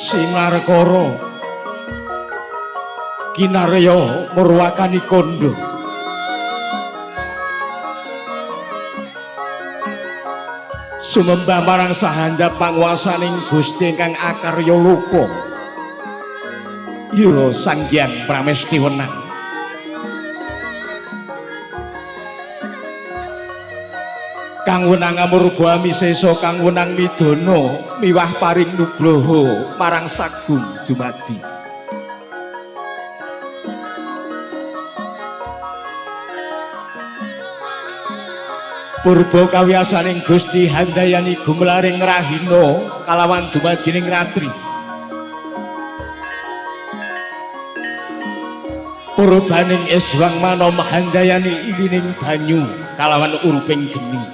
Sinarkara kinarya murwakani kandha. Sumembah marang sahandap panguwasaning Gusti ingkang akarya loka. Ya Sang Hyang Pramesti Wenang. Kang wenang amurba amisesa, kang wenang midana miwah paring nugraha marang sagung dumadi. Purba kawiyasaning Gusti handayani gumlaring rahina kalawan dumadining ratri. Purbaning iswang manom handayani ilining banyu kalawan uruping geni.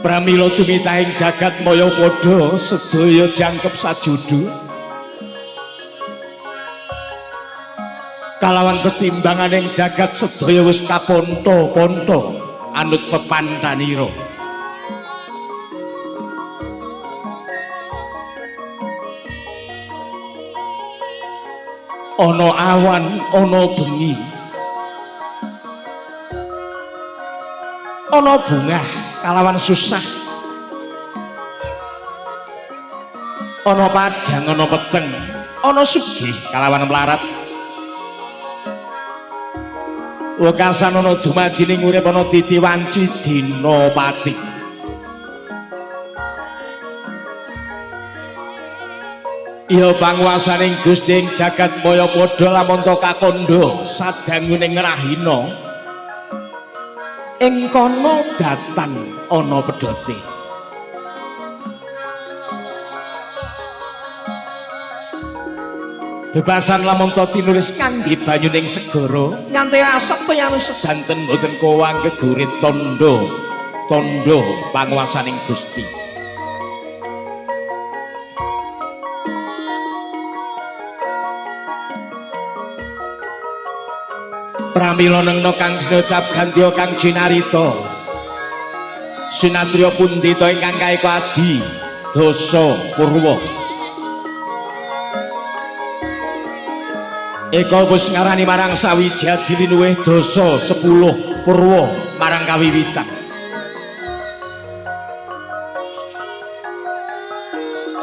Pramila tumitahing jagat maya padha sedaya jangkep sajudu kalawan tetimbanganing jagat sedaya wis kaponto-ponto anut pepantanira. Ana awan, ana bengi, ana bungah kalawan susah, ana padhang, ana peteng, ana sugih kalawan mlarat. Wekasan ana dumadining urip, ana titi wanci dina pati. Ya panguwasaning Gusti ing jagat maya padha lamonto kakandha sadanguning rahina ing kono datan ana pedhote. Bebasan lamonto tinulis kangge banyuning segara nganti asap teyang sedanten boten kowang kegurit tandha tandha panguwasaning Gusti. Pramila nengna kang sinocap gandya kang cinarita sinatriya pundhita ingkang kaeka adi dasa purwa. Eka wis ngarani marang sawiji adi linuwih dasa 10 purwa marang kawiwitan.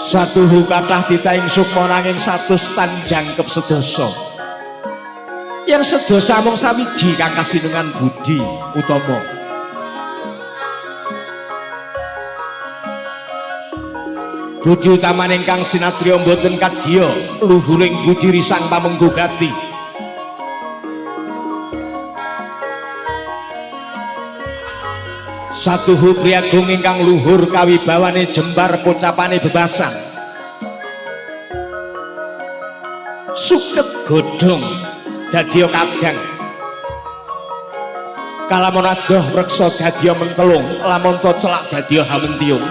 Satuhu kathah titahing sukma nanging satus tan jangkep sedasa. Yen sedasa mung sawiji kang kasinungan budi utama. Budi utamaning kang sinatriya mboten kadya luhuring budi risang pamengku gati. Satuhu priyagung ingkang luhur kawibawane jembar pocapane bebasan. Suket godhong dadiya kadang. Kalamon adoh reksa dadiya mentelung, lamonto celak dadiya hamentiung.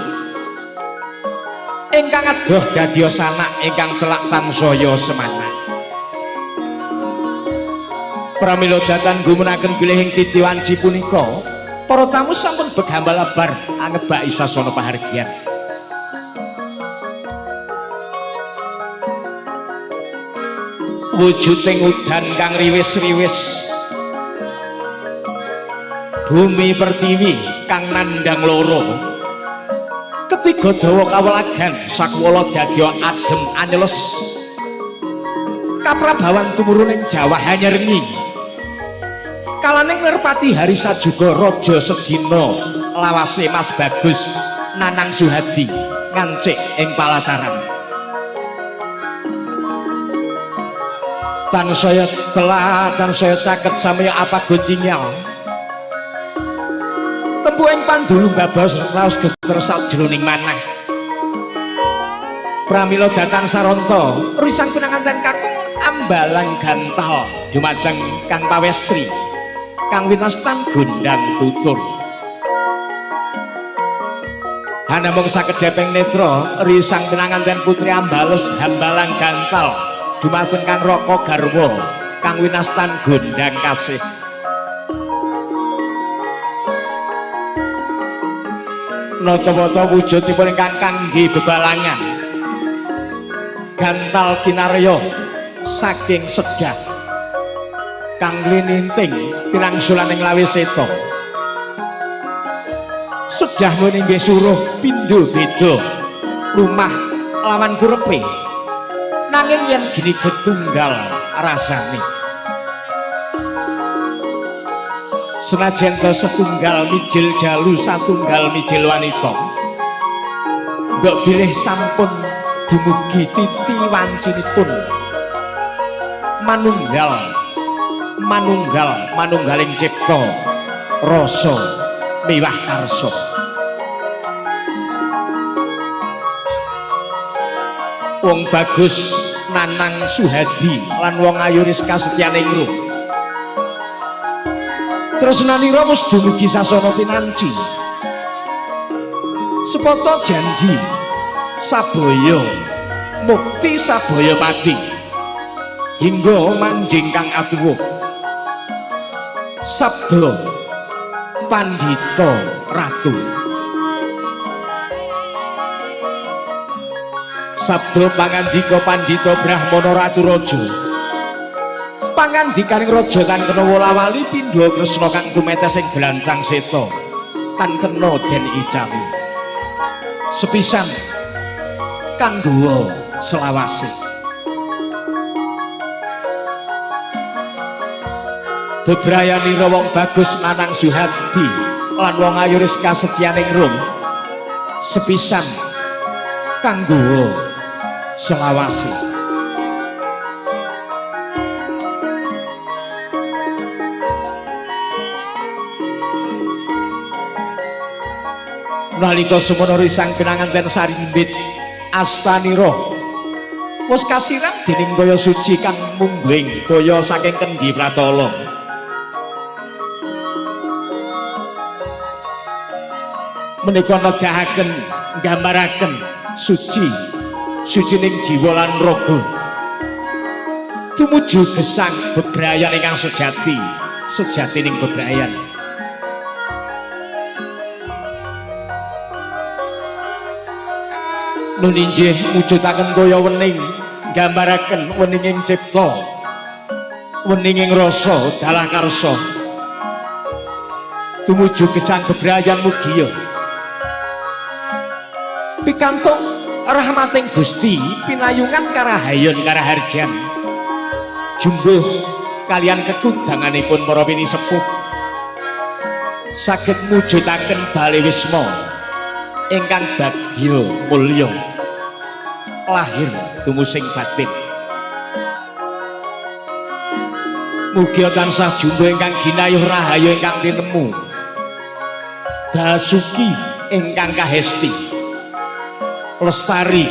Ingkang adoh dadiya sanak, ingkang celak tansaya semanak. Pramila datan gumunaken bilih ing titi wanci punika para tamu sampun begambal lebar angebaki sasana pahargyan. Wujuding udan kang riwis-riwis, bumi pertiwi kang nandhang loro, ketiga dawa kawelagan sakwala dadya adem anyeles, kaprabawan tumuruning Jawah nyerengi kalaning Nirpati Harisa juga raja sedina lawase Mas Bagus Nanang Suhadi ngancik ing palataran. Tansaya telah tansaya caket samya apa gontingal tempu ing pandulu babos raos geter sajroning manah. Pramila datan saranta risang pinanganten kakung ambalang gantal dumateng Kang Pawestri kang winastan gondang tutur. Hanamung sakedheping netra risang pinanganten putri ambales hambalang gantal dumaseng Kang Raka garwa kang winastan gondang kasih. Nata-wata wujudipun ingkang kangge bebalangan gantal kinarya saking sedah kang lininting tinangsulaning Lawe Seta. Sedah muni inggih suruh pindho beda lumah lawan kurepe, nanging yen gini getunggal rasane. Senajan to setunggal mijil jalu satunggal mijil wanita, mbok bilih sampun dumugi titi wancinipun manunggal manunggal manunggaling cipta rasa miwah karsa. Wong bagus Nanang Suhadi lan wong ayu Rizka Setyaningrum tresnanira wis dumugi sasana pinanci. Sepata janji sabaya mukti sabaya mati hingga manjing kang atuwuh. Sabda Pandhita Ratu. Sabda pangandika Pandhita Brahmana Ratu Raja. Pangandikaning raja tan kena wola-wali pindha kresna kang tumetes ing blancang seta tan kena den icali. Sepisan kang gawa selawase. Bebrayanira wong bagus Nanang Suhadi lan wong ayu Rizka Setyaningrum sepisan kang gawa selawase. Nalika semono risang pinanganten sarimbit astanira wis kasiram dening kaya suci kang mungguing kaya saking kendhi pratala. Menika nedahaken nggambaraken suci sucining jiwa lan raga tumuju gesang bebrayan ingkang sejati sejatining bebrayan. Nun injih mujudaken kaya wening nggambaraken weninging cipta weninging rasa dalah karsa tumuju gesang bebrayan mugia pikantuk rahmating Gusti pinayungan karahayon karaharjan jumbuh kalian kekudanganipun para pinisepuh saged mujudaken bale wisma ingkang bagya mulya lahir tumusing batin. Mugia tansah jumbuh ingkang ginayuh rahayu ingkang tinemu basuki ingkang kahesti lestari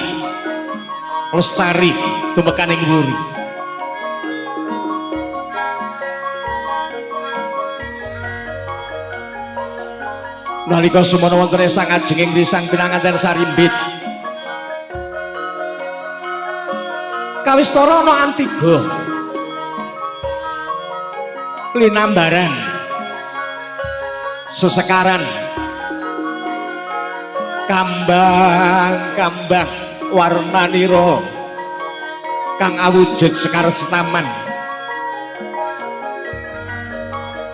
lestari tumekaning wuri. Nalika semono wonten sang ajenging risang pinanganten sarimbit kawistara ana antiga linambaran sesekaran kambang-kambang warnanira kang awujud sekar setaman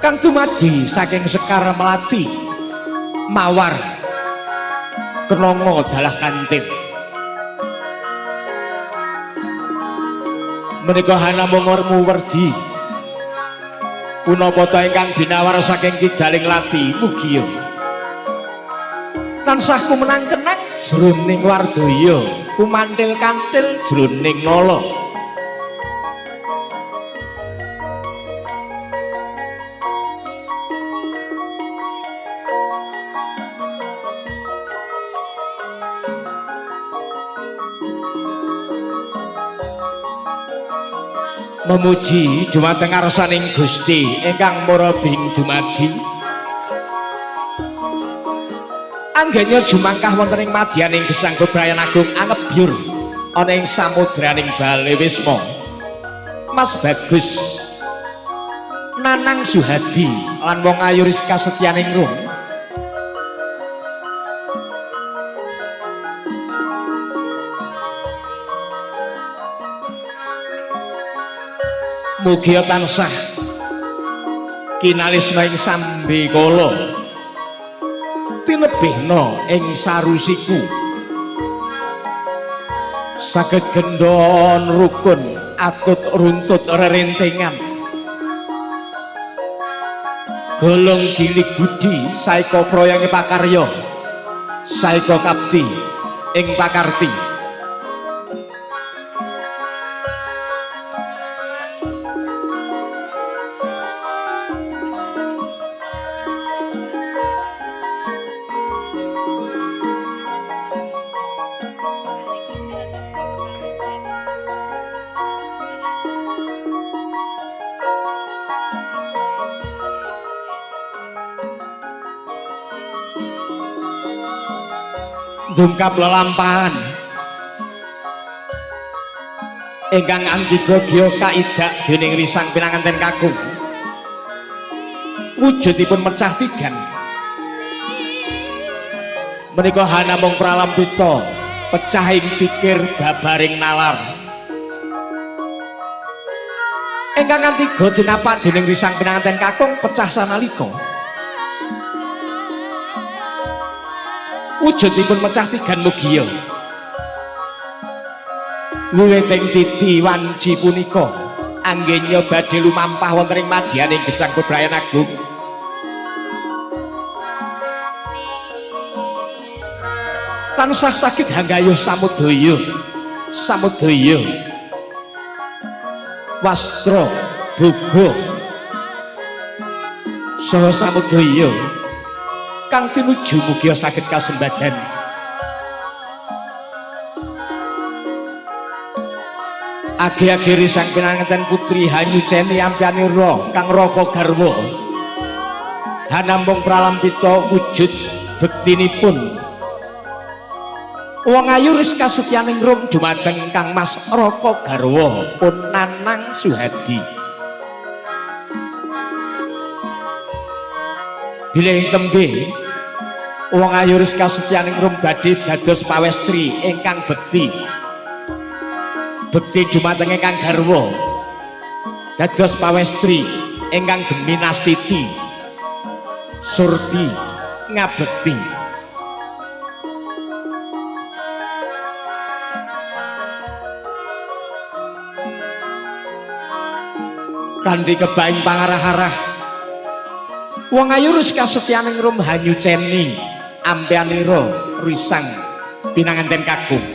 kang dumadi saking sekar melati mawar kenanga dalah kantin. Menika hanamung werdi punapa ta ingkang binawar saking kidaling lati mugia tansah kumenang-kenang jroning wardaya kumantil-kantil jroning nala. Memuji dumateng ngarsaning Gusti ingkang marabing dumadi anggenya jumangkah wonten ing madyaning gesang bebrayan agung angebyur ana ing samudraning bale wisma. Mas Bagus Nanang Suhadi lan wong ayu Rizka Setyaningrum Mugia tansah kinalisna ing sambekala tinebihna ing sarusiku saged gendon rukun atut runtut rerentengan golong gilig budi saeka prayange pakarya saeka kapti ing pakarti. Dungkap lelampahan ingkang antiga gya kaidak dening risang pinanganten kakung wujudipun mecah tigan menika hanamung pralampita pecahing pikir babaring nalar ingkang antiga dinapak dening risang pinanganten kakung pecah sanalika wujudipun mecah tigan mugia wiwiting titi wanci punika anggenya badhe lumampah wonten ing madyaning gesang bebrayan agung tansah saged hanggayuh samudaya samudaya wastra boga saha samudaya kang tinuju mugia saged kasembadan. Age-age risang pinanganten putri hanyuceni ampianira kang raka garwa hanamung pralampita wujud bektinipun wong ayu ris kasetyaning rum dumateng Kang Mas Raka Garwa pun Nanang Suhadi. Bilih tembe wong ayu ris kasetyaning rum badhe dados pawestri ingkang bekti bekti dumateng ingkang garwa dados pawestri ingkang geminastiti surti ngabekti. Kanthi kebaing pangarah-arah wong ayu ris kasetyaning rum hanyuceni ampeanira risang pinanganten kakung.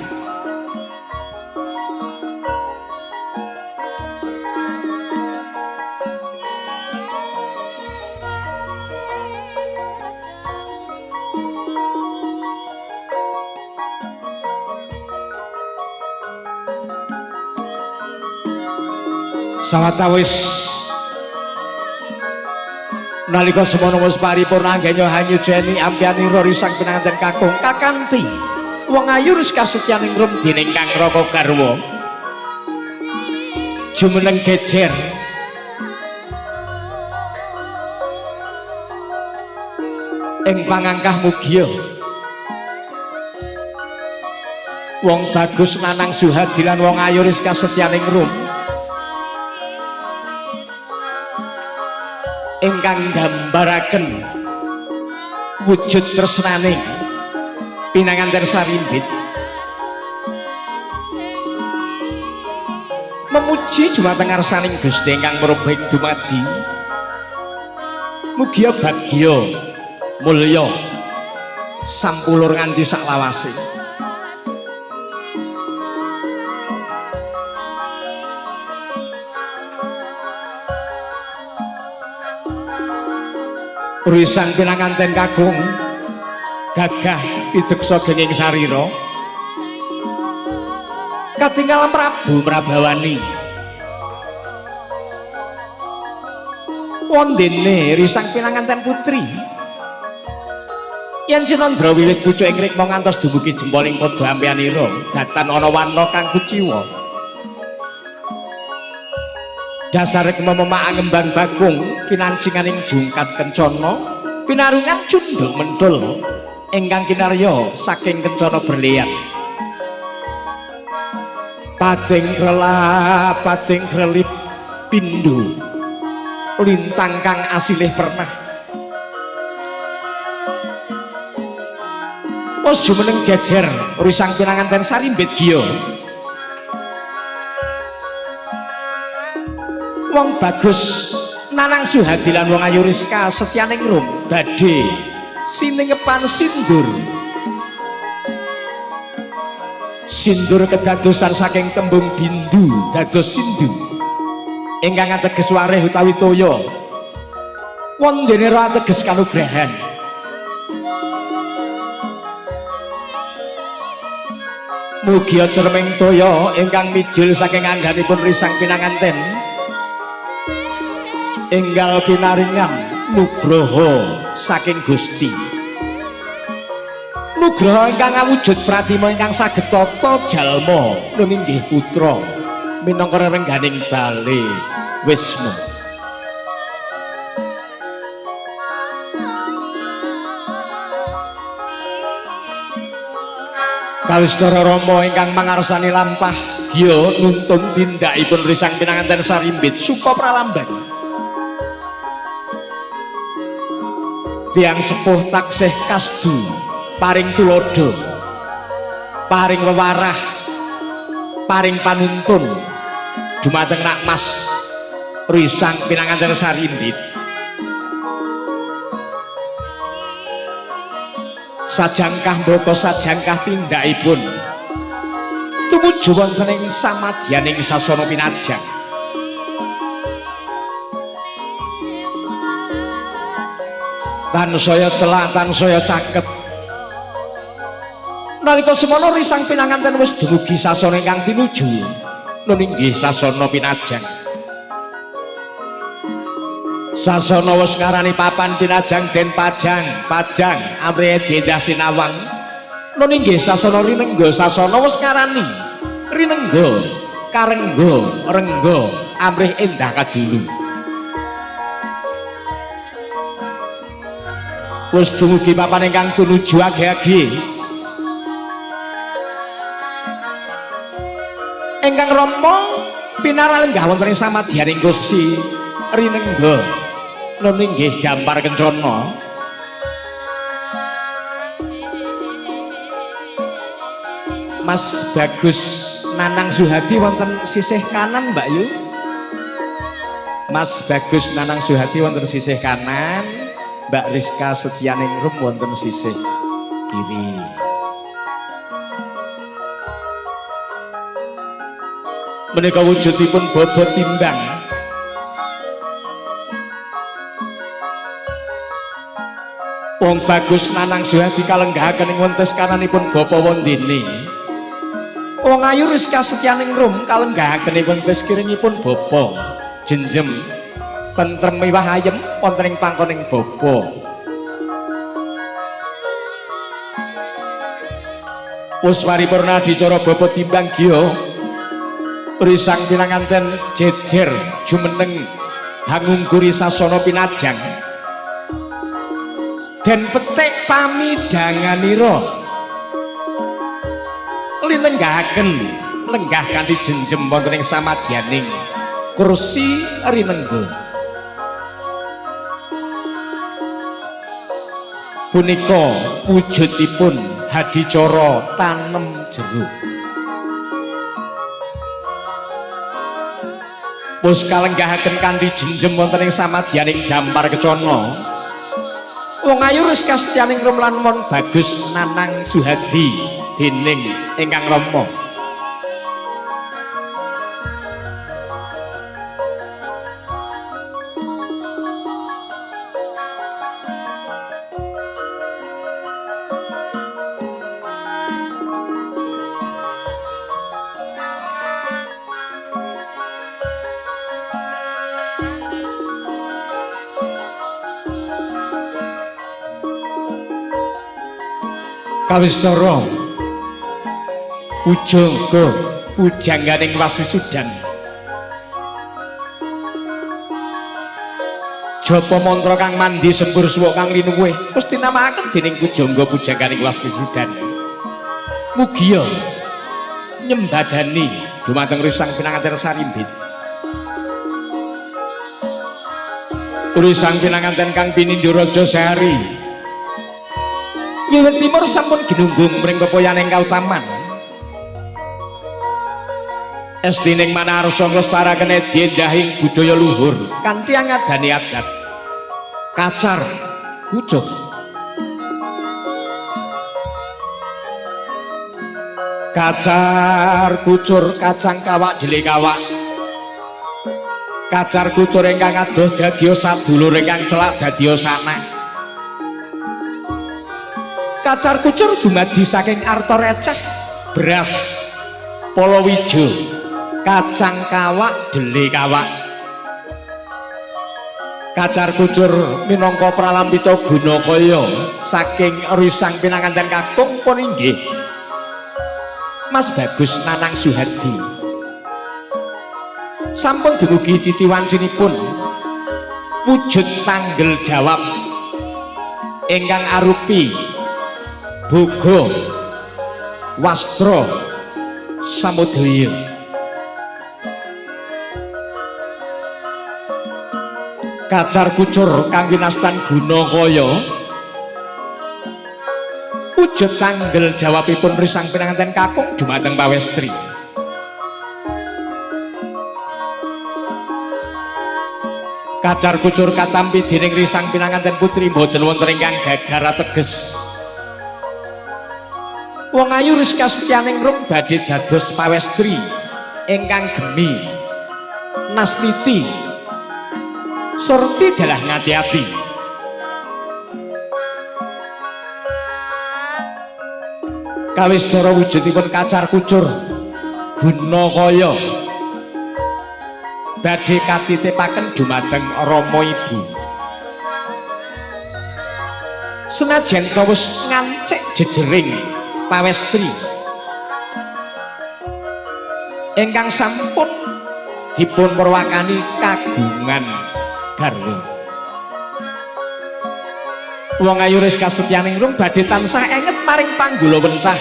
Sawetawis nalika semono wis paripurna anggenya hanyuceni ampianira risang pinanganten kakung kakanthi wong ayu ris kasetyaning rum dening Kang Raka Garwa jumeneng jejer ing pangangkah mugia wong bagus Nanang Suhadi lan wong ayu ris kasetyaning rum ingkang nggambaraken wujud tresnaning pinanganten sarimbit memuji dumateng ngarsaning Gusti ingkang mrubing dumadi mugia bagya mulya sampulur nganti saklawase. Risang pinanganten kakung gagah pideksa genging sarira katingal Prabu Mrabawani wondene risang pinanganten putri yen Cinandra wiwit pucuk ing rikma ngantos dumugi jempoling padha ampeanira datan ana warna kang kuciwa dasar rikma memak ngembang bakung kinancinganing jungkat kencana pinarungan cunduk mentul ingkang kinarya saking kencana berlian pating krelap pating krelip pindho lintang kang asilih pernah. Wis jumeneng jejer risang pinanganten sarimbit giya. Wong bagus Nanang Suhadi lan wong ayu Rizka setyaning rum badhe siningepan sindur. Sindur kedadosan saking tembung bindu dados sindu ingkang ateges warih utawi toya. Wondene ra ateges kanugrahan. Mugia cerming toya ingkang mijil saking angganipun risang pinanganten enggal pinaringan nugroho saking Gusti. Nugroho ingkang awujud pratima ingkang saged tata jalma nun inggih putra minangka rerengganing bale wisma. Kawistara Rama ingkang mangarsani lampah giya nuntun tindakipun risang pinanganten sarimbit suka pralamban. Tiang sepuh taksih kasdu paring tulodo, paring wewarah, paring panuntun dumateng nak mas risang pinanganten sarimbit. Sajangkah mbaka sajangkah tindakipun tumuju wonten ing samadyaning sasana pinajang. Tansaya celak, tansaya caket. Nalika semono risang pinanganten wis dumugi sasana ingkang tinuju nun inggih sasana pinajang. Sasana wis ngarani papan pinajang den pajang, pajang amrih dendah sinawang. Nun inggih sasana rinengga, sasana wis ngarani rinengga, karengga, rengga amrih endah kadulu. Wis dumugi papan ingkang tunuju age-age. Ingkang rama pinara lenggah wonten ing samadyaning kursi rinengga. Nun inggih dampar kencana. Mas Bagus Nanang Suhadi wonten sisih kanan Mbak Yu. Mas Bagus Nanang Suhadi wonten sisih kanan, Mbak Rizka Setyaningrum wonten sisih kiri. Menika wujudipun bobot timbang. Wong Bagus Nanang Suhadi kalenggahaken ing wentes kananipun Bapa Wondene. Wong ayu Rizka Setyaningrum kalenggahaken ing wentes kiringipun Bapa. Jenjem tentrem miwah ayem wonten ing pangkoning Bapa. Wis paripurna adicara bapa timbang giya. Risang pinanganten jejer jumeneng hangungguri sasana pinajang. Den petik pamidhanganira linenggahaken lenggah kanthi jenjem wonten ing samadyaning kursi rinengga. Punika wujudipun hadicara tanem jeruk. Wis kalenggahaken kanthi jenjem wonten ing samadyaning dampar kecana. Wong ayu Rizka Setyaningrum lan Mon Bagus Nanang Suhadi dening ingkang rama. Kawistara pujangga pujangganing Waswisudan. Japa mantra kang mandi sembur suwa kang linuwih wis tinamakaken dening pujangga pujangganing Waswisudan. Mugia nyembadani dumateng risang pinanganten sarimbit. Risang pinanganten kang pinindho Raja Sehari. Wiwit timur sampun ginunggung mring pepoyaning kautaman. Estining manarsa nglestaraken endahing budaya luhur kanthi angadani adat kacar kucur. Kacar kucur kacang kawak dele kawak. Kacar kucur ingkang adoh dadiya sadulur ingkang celak dadiya sanak. Kacar kucur dumadi saking arta receh, beras, palawija, kacang kawak dele kawak. Kacar kucur minangka pralampita guna kaya saking risang pinanganten kakung pun inggih Mas Bagus Nanang Suhadi. Sampun dumugi titi wancinipun wujud tanggel jawab ingkang arupi boga wastra samudaya. Kacar kucur kang winastan guna kaya wujud tanggel jawabipun risang pinanganten kakung dumateng pawestri. Kacar kucur katampi dening risang pinanganten putri mboten wonten ingkang gagar ateges. Wong ayu Rizka Setyaning Rum badhe dados pawestri ingkang gemi nastiti surti dalah ngati-ati. Kawistara wujudipun kacar kucur guna kaya badhe katitipaken dumateng rama ibu. Senajan kawus ngancik jejering pawestri ingkang sampun dipun purwakani kagungan garwa. Wong ayu Rizka Setyaning Rum badhe tansah enget maring panggula wentah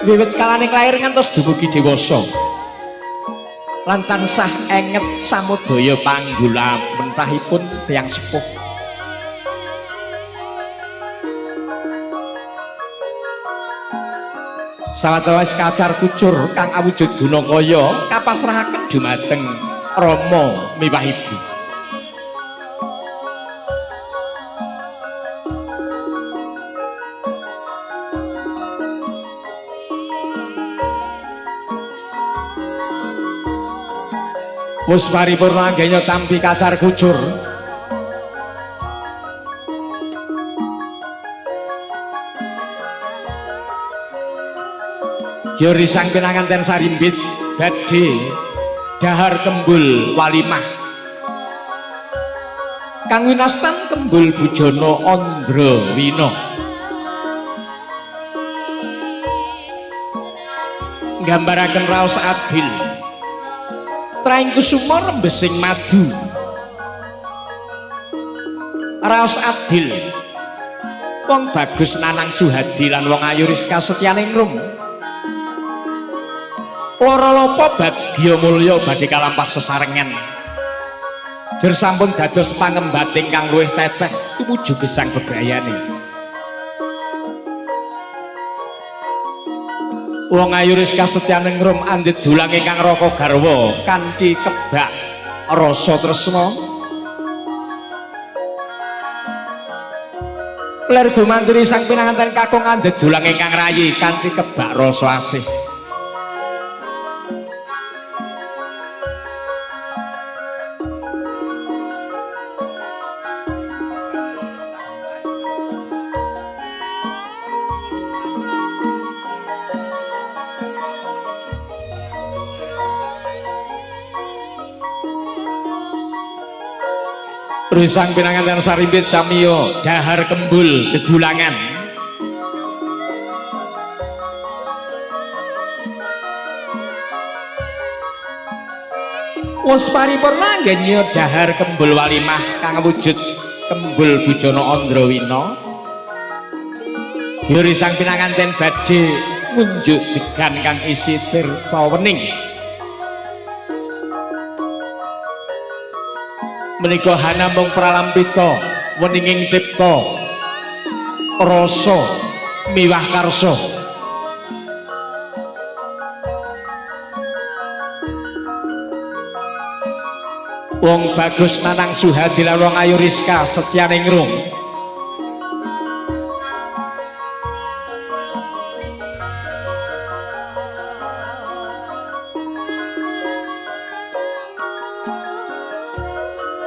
wiwit kalaning lair ngantos dumugi dewasa lan tansah enget samudaya panggula mentahipun tiyang sepuh. Sawetawis kacar kucur kang awujud guna kaya kapasrahaken dumateng rama miwah ibu. Wus paripurna anggenya tampi kacar kucur. Yuri sang pinanganten sarimbit badhe dahar kembul walimah kang winastan kembul bujana Andrawina. Nggambaraken raos adil traing kusuma rembesing madu. Raos adil wong bagus Nanang Suhadi lan wong ayu Rizka Setyaning Rum. Lara lopo bagya mulya badhe kalampah sesarengan. Jer sampun dados pangembat ingkang luwih teteh tumuju gesang bebrayane. Wong ayu Rizka Setyaning Rum andhit dulang ingkang raka garwa kanthi kebak rasa tresna. Ler gumantri sang pinanganten kakung andhit dulang ingkang rayi kanthi kebak rasa asih. Risang pinanganten sarimbit samiya dahar kembul dedulangan. Wus paripurna anggenya dahar kembul walimah kang wujud kembul bujana Andrawina. Risang pinanganten badhe ngunjuk degan kang isi tirta wening. Menika hanamung pralampita weninging cipta rasa miwah karsa. Wong Bagus Nanang Suhadi lan wong ayu Rizka Setyaningrum.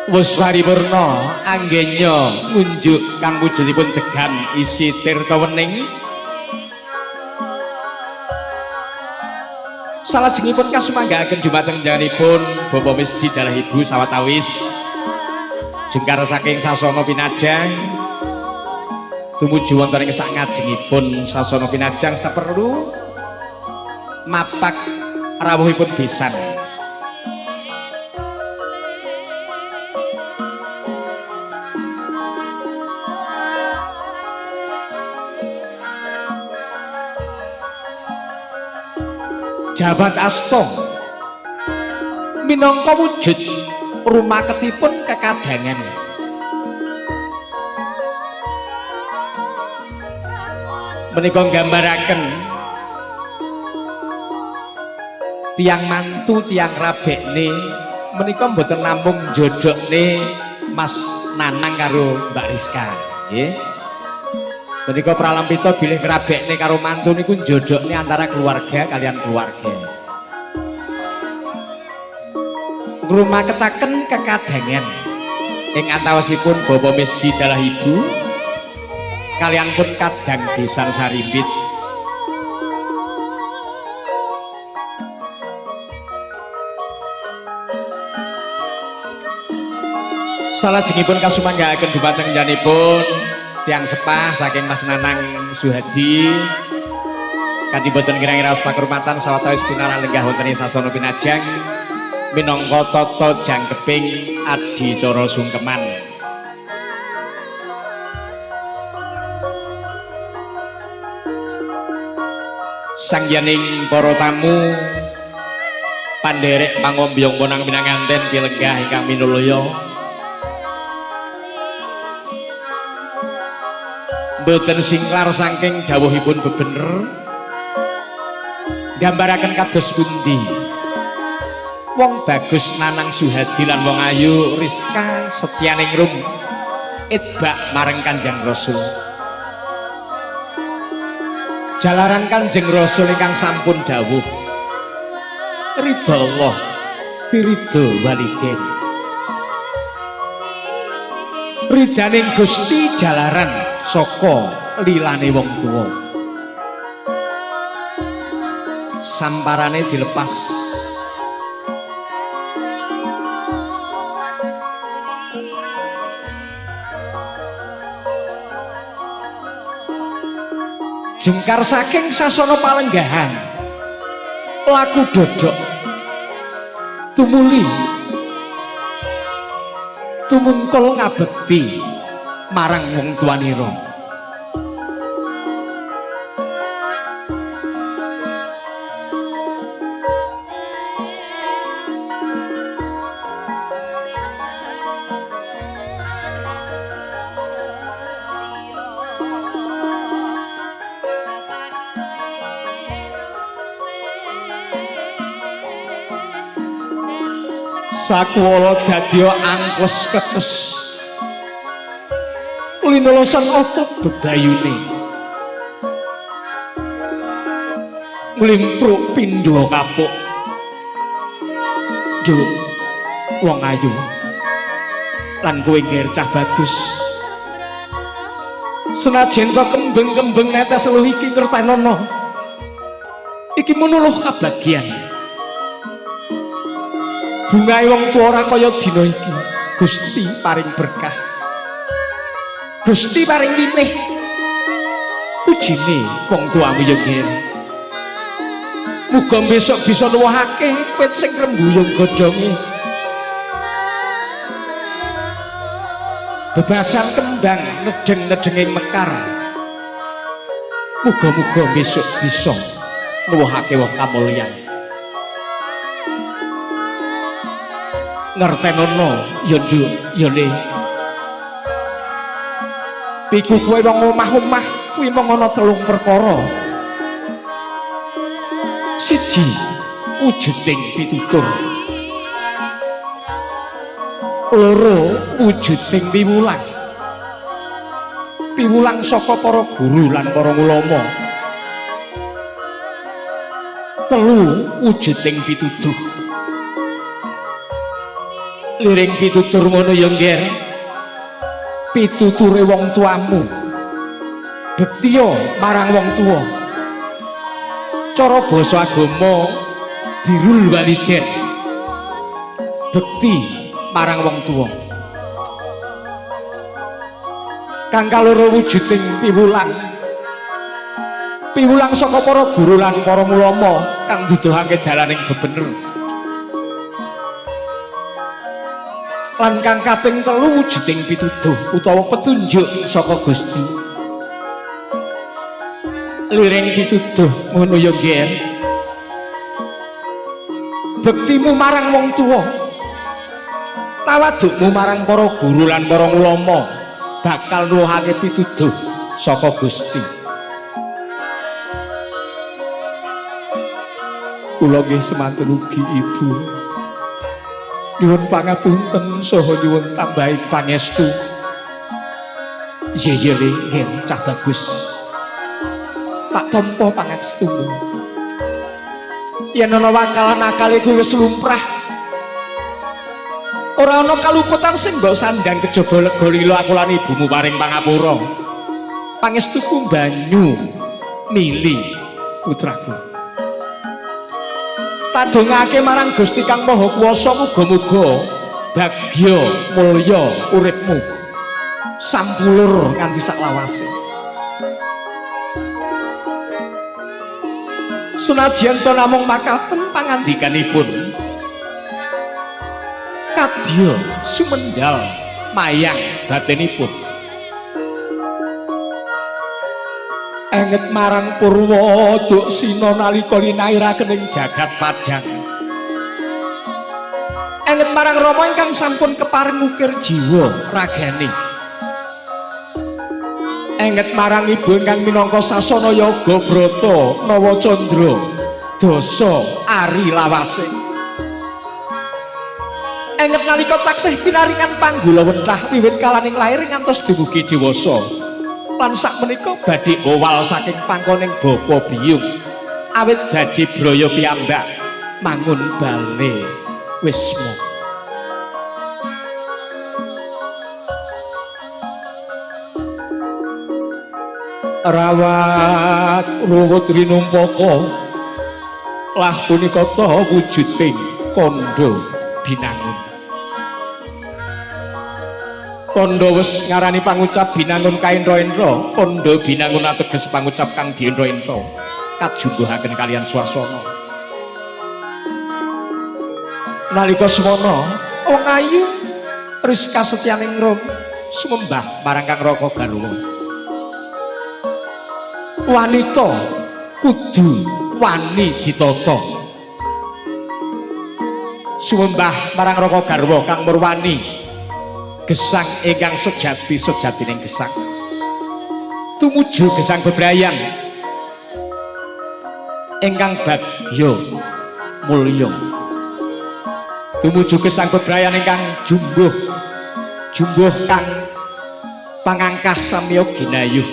Wus paripurna anggenya ngunjuk kang wujudipun degam isi tirta wening. Salajengipun kasumanggaaken dumateng panjenenganipun Bapak Misdi dalah Ibu sawetawis jengkar saking sasana pinajang tumuju wonten ing sak ngajengipun sasana pinajang saperlu mapak rawuhipun besan. Jabat asta minangka wujud rumaketipun kekadangan. Menika nggambaraken tiyang mantu tiyang rabekne menika mboten namung njodhokne Mas Nanang karo Mbak Rizka, nggih. Menika pralampita bilih ngrabekne karo mantu niku njodhokne antara keluarga kalian keluarga. Ngrumaketaken kekadangan ing antawisipun Bapak Misdi dalah Ibu kalian pun kadang besan sarimbit. Salajengipun kasumanggaaken dumateng janipun tiyang sepah saking Mas Nanang Suhadi kanthi boten kirang-kirang pakurmatan sawetawis pinarak lenggah wonten ing sasana pinajang minangka tata jangkeping adicara sungkeman. Sangyaning para tamu pandherek pangombyong bonang minanganten pilenggah ingkang minulya, mboten singklar saking dawuhipun bebener nggambaraken kados pundi wong Bagus Nanang Suhadi lan wong ayu Rizka Setyaningrum itbak marang Kanjeng Rasul. Jalaran Kanjeng Rasul ingkang sampun dawuh ridha Allah firidho walidain, ridaning Gusti jalaran saka lilane wong tuwa. Samparane dilepas jengkar saking sasana palenggahan laku dodok tumuli tumungkul ngabekti marang wong tuanira. Sakwala dadya angkles kekes linolosan otot bebayune nglimpruk pindha kapuk. Nduk wong ayu lan kowe ngger cah bagus, senajan to kembeng-kembeng netes luh iki ngertenono iki menuluh kabagyan. Bungahe wong tuwa ora kaya dina iki. Gusti paring berkah, Gusti paring winih. Pujine wong tuamu ya ngger. Muga besok bisa nuwuhake wit sing rembuyung godhonge. Bebasan kembang nedeng-nedenging mekar. Muga-muga besok bisa nuwuhake woh kamulyan. Ngertenono ya Nduk, ya Le. Pikukuhe wong omah-omah kuwi mung ana telung perkara. Siji, wujuding pitutur. Loro, wujuding piwulang. Piwulang saka para guru lan para ulama. Telu, wujuding pituduh. Liring pitutur ngono ya, Ngger. Pituture wong tuamu. Bektiya marang wong tuwa. Cara basa agama dirul waliden. Bekti marang wong tuwa. Kang kaloro wujuding piwulang. Piwulang saka para guru lan para ulama kang nuduhake dalaning bebener. Lan kang kaping telu wujuding pituduh utawa petunjuk saka Gusti. Liring pituduh ngono ya, Ngger. Bektimu marang wong tuwa, tawadukmu marang para guru lan para ulama bakal nuwuhake pituduh saka Gusti. Kula nggih semanten ugi Ibu. Nyuwun pangapunten saha nyuwun tambahing pangestu. Iya iya Le, nggih cah bagus. Tak tampa pangestumu. Yen ana wakalan akale kuwi wis lumrah. Ora ana kaluputan sing mbok sandang kejaba lega lila aku lan ibumu paring pangapura. Pangestuku banyu mili putraku. Tadongake marang Gusti Kang Maha Kuwasa muga-muga bagya mulya uripmu sampulur nganti saklawase. Senajan to namung makaten pangandikanipun, kadya sumendal mayang batinipun. Enget marang purwa duksina nalika linairaken ing jagat padhang. Enget marang Rama ingkang sampun kepareng ngukir jiwa ragane. Enget marang ibu ingkang minangka sasana yoga brata nawa candra dasa ari lawase. Enget nalika taksih pinaringan panggula wentah wiwit kalaning lair ngantos dumugi dewasa. Lan sakmenika badhe owal saking pangkoning bapa biyung awit badhe braya piyambak mangun bale wisma. Rawat ruwut rinumpaka lah punika ta wujuding kandha binangun. Kandha wis ngarani pangucap binangun kaentra-entra, kandha binangun ateges pangucap kang dientra-entra kajungguhaken kalian swasana. Nalika semana wong ayu Rizka Setyaningrum sumembah marang Kang Raka Garwa. Wanita kudu wani ditata. Sumembah marang Raka Garwa kang murwani gesang ingkang sejati sejatining gesang. Tumuju gesang bebrayan ingkang bagya mulya. Tumuju gesang bebrayan ingkang jumbuh jumbuh kang pangangkah samya ginayuh.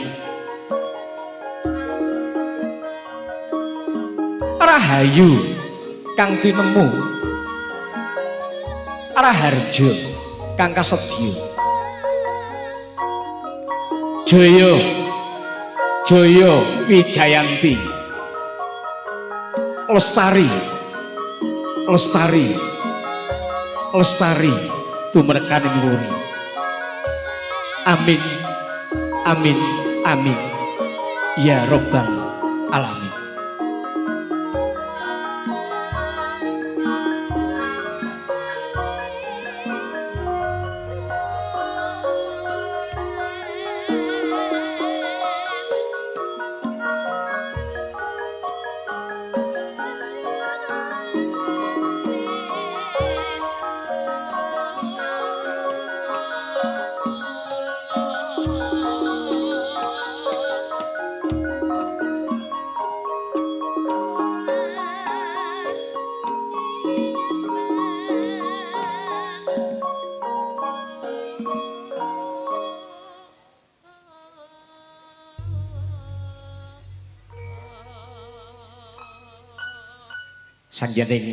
Rahayu kang tinemu, raharja kang kasedya. Jaya Jaya Wijayanti, lestari lestari lestari tumrekaning wuri. Amin amin amin ya robbal alamin. Sanggening.